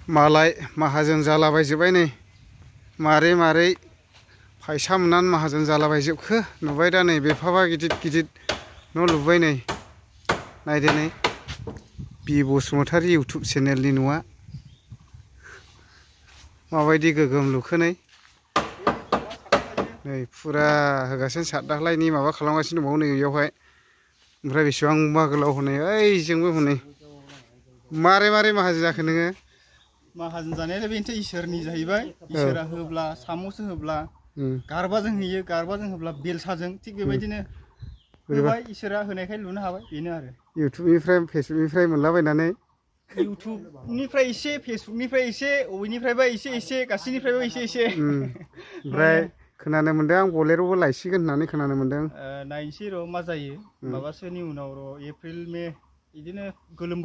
मालाय माहाजोन जालाबायजोब्बाय नै मारै मारै फैसा मोननानै माहाजोन जालाबायजोबखो नुबाय दा नै बेफाबा गिदिर गिदिर न' लुबाय नै नायदो नै बि बसुमतारी इउटुब चेनेलनि न'आ माबायदि गोगोम लुखो नै फुरा होगासिनो सात दाख्लायनि माबा खालामगासिनो दंबावो नै बेयावहाय ओमफ्राय बेसेबांबा गोलाव हनै ओइजोंबो हनै मारै मारै माहाजोन जाखो नोङो माहाजोन जानायालाय बेनोथ' इसोरनि जाहैबाय इसोरा होब्ला साम'सो होब्ला गारबाजों होयो गारबाजों होब्ला बेलसाजों थिग बेबायदिनो होबाय इसोरा होनायखाय लुनो हाबाय बेनो आरो इउटुबनिफ्राय फेसबुकनिफ्राय मोनलाबायनानै इउटुबनिफ्राय एसे फेसबुकनिफ्राय एसे बबेनिफ्रायबा एसे एसे गासैनिफ्रायबो एसे एसे ओमफ्राय खोनानो मोन्दों आं बलेर'बो लायसिगोन होननानै खोनानो मोन्दों नायनोसै र' मा जायो माबासोनि उनाव र' एप्रिल मे बिदिनो गोलोम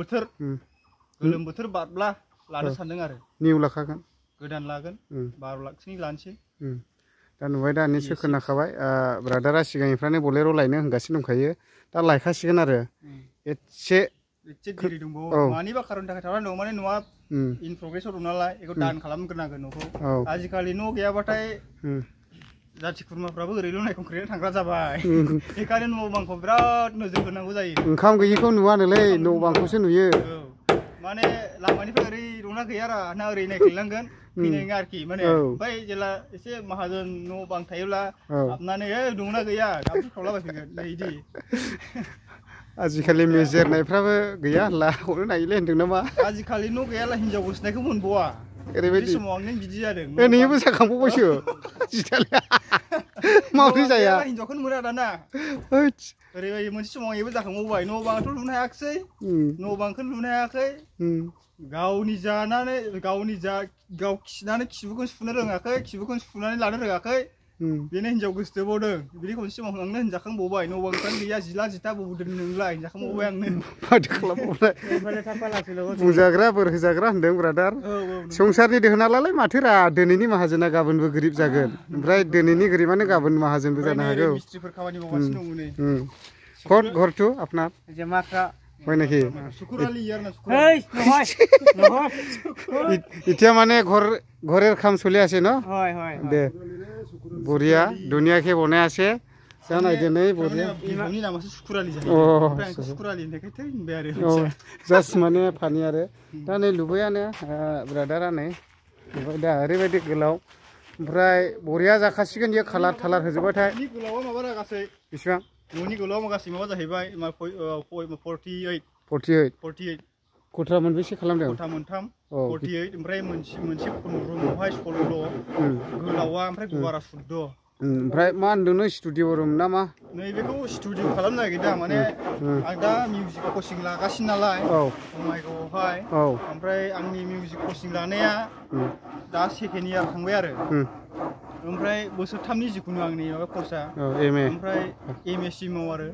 बोथोर बारब्ला लानो सानदों आरो निउ लाखागोन गोदान लागोन 12 लाखसोनि लानोसै दा नुबाय दा निसो खोनाखाबाय ब्रादारा सिगांनिफ्रायनो बलेर' लायनो होनगासिनो दंखायो दा लायखासिगोन आरो एसे देरि दंबावो मानिबा खारननि थाखाय थाबथानानै दं माने न'आ इन प्रग्रेसआव दं नालाय बेखौ दान खालामग्रोनांगोन न'खौ आजिखालि न' गैयाबाथाय जाथि खुरमाफ्राबो ओरैल' नायखंख्रेनो थांग्रा जाबाय बेखायनो न' बांखौ बिराद नोजोर होनांगौ जायो ओंखाम गैयिखौ नुवानोलै न' बांखौसो नुयो माने लामानिफ्राय ओरै दंना गैयारा ना ओरै नायख्लिनांगोन फैनाय नङा आरोखि माने ओमफ्राय जेला एसे माहाजोन न' बां थायोब्ला हाबनानै दंना गैया दाबो खावलाबायफैगोन बिदि आजिखालि मेजेरनायफ्राबो गैया होनला हरनो नागिरलै होनदों नामा आजिखालि न' गैयाला हिनजाव गोसोनायखौ मोनबावा ओरैबायदि समाव आं बिदि जादों नैबो जाखांबावबायसो माबोरै जाया हिनजावखौनो मोना दाना ओरैबायदि मोनसे समाव एबो जाखांबावबाय न' बांथ' लुनो हायाखिसै न' बांखौनो लुनो हायाखै गावनि जानानै गाव खिनानै खिबुखौनो सुनो रोङाखै खिबुखौनो सुनानै लानो रोङाखै बेनो हिनजाव गोसोथोबावदों बिदि खनसे समाव आंनो होनजाखांबावबाय न' बांफ्रानो गैया जिला जिथा बबाव दोन नोंलाय होनजाखांबावबाय आंनो माथो खालामबावनाय बुंजाग्रा बोर होजाग्रा होनदों ब्रादार संसारनि दोहोनालाय माथोरा दिनैनि माहाजोना गाबोनबो गोरिब जागोन ओमफ्राय दिनैनि गोरिबानो गाबोन माहाजोनबो जानो हागौ मिस्ट्रिफोर खामानि मावगासिनो दं नै कौन घर तो আপনার জামাখা হয় নাকি শুকুরালি ইয়ার না এই নহয় নহয় এতিয়া মানে ঘরের কাম চলি আছে ন হয় হয় দে বঢ়িয়া ধুনীয়াকে বনাই আছে জানাইদে नै বঢ়িয়া ইমানनि नामासो শুকুরালি जायो ओमफ्राय आं শুকুराলি होननायखाय थै होनबाय आरो जास्ट माने फानि आरो दा नै लुबायानो ब्रादारा नै लुबाय दा ओरैबायदि गोलाव ओमफ्राय बरिया जाखासिगोन इयो खालार थालार होजोबबाथाय नि गोलावा माबा गासै बेसेबां न'नि गोलावा गासै माबा जाहैबाय 48 खथा मोनबेसे खालामदों खथा मोनथाम 48 ओमफ्राय मोनसे रुमावहाय 16 गोलावा ओमफ्राय गुवारा 14 ओमफ्राय मा होनदों नों स्टुडिअ रुम ना मा नैबेखौ स्टुडिअ खालामनो नागिरदों माने आं दा मिउजिक कचिं लागासिनो नालाय बङाइगावआवहाय ओमफ्राय आंनि मिउजिक कचिं लानाया दा सेकेन्ड इयार थांबाय आरो ओमफ्राय बोसोरथामनि जिखुनु आंनि माबा कर्सआ ओमफ्राय एम ए सिमाव आरो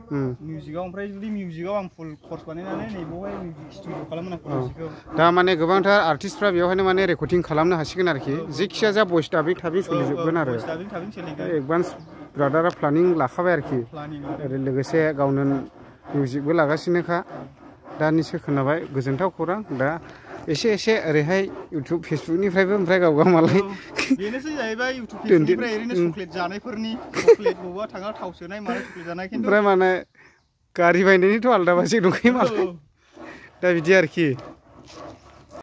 मिउजिकआव ओमफ्राय जुदि मिउजिकआव आं फुल कर्स बानायनानै नैबावहाय मिउजिक स्टुडिअ खालामनांगौ दा माने गोबांथार आर्टिस्टफ्रा बेवहायनो माने रेकर्डिं खालामनो हासिगोन आरोखि जेखिया जा भइस डाबिं थाबिं सोलिजोबगोन आरो एडभान्स ब्रादारा प्लानिं लाखाबाय आरोखि ओरै लोगोसे गावनो मिउजिकबो लागासिनोखा दानिसो खोनाबाय गोजोनथाव खौरां दा एसे एसे ओरैहाय इउटुब फेसबुकनिफ्रायबो ओमफ्राय गाव मालाय बेनोसै जाहैबाय इउटुब फेसबुकनिफ्राय ओरैनो चकलेट जानायफोरनि चकलेट बबावबा थाङा थाव सोनाय मानाय चकलेट जानाय ओमफ्राय माने गारि बायनायनिथ' आलादा बाजेट दंखायो मालाय दा बिदि आरोखि